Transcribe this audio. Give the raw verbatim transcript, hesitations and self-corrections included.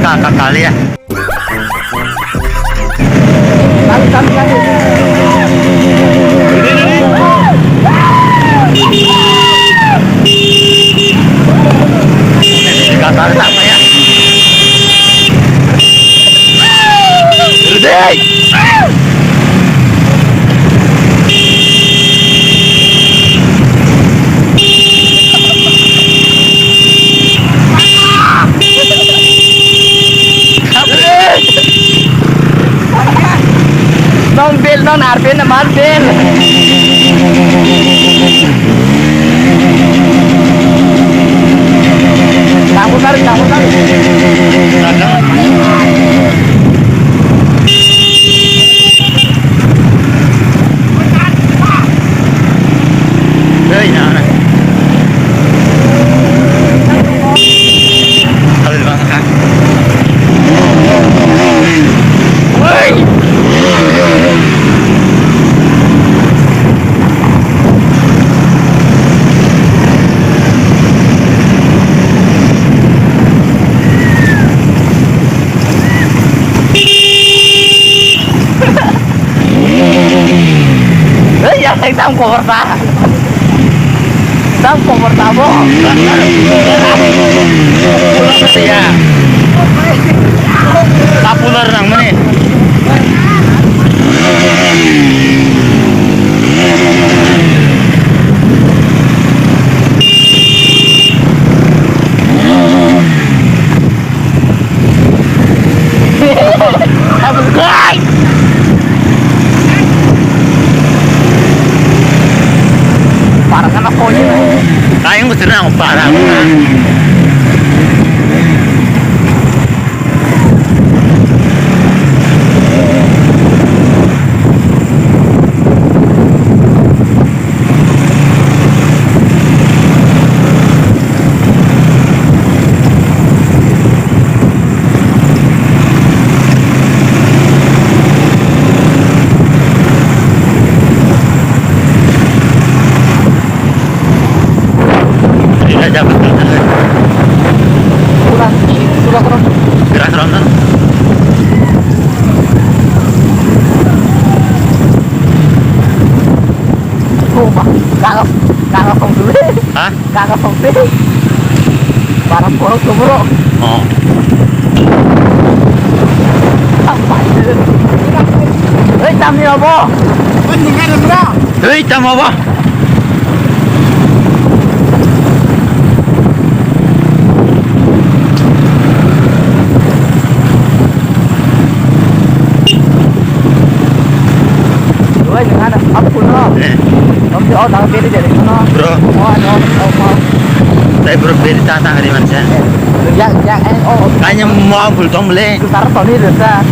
Ka, ka, kaliya. Non bel, non arben, man bel. Kamu tarik, kamu tarik. Hei, na, na. Kalau di belakang, kan? Hei. Hei, ya, tang tang kobor ta. Tang kobor ta bo. Ya. Popular nang mani. Para sana kau ni. Kayang besar nang para. Kaga, kaga kong dulu. Hah? Kaga sokti. Barang borok tu borok. Oh. Sampai. Hei, tamni abo. Hei, tam abo. Wai, nang ada apa pun, no? Eh. Om si, oh, tahu beri jadi, no? Bro. Oh, ano, oh, oh. Tapi bro, beri tak tak hari mana? Ya, ya, eh, oh. Kayaknya mau full tom le. Itu taruh Tony Reza.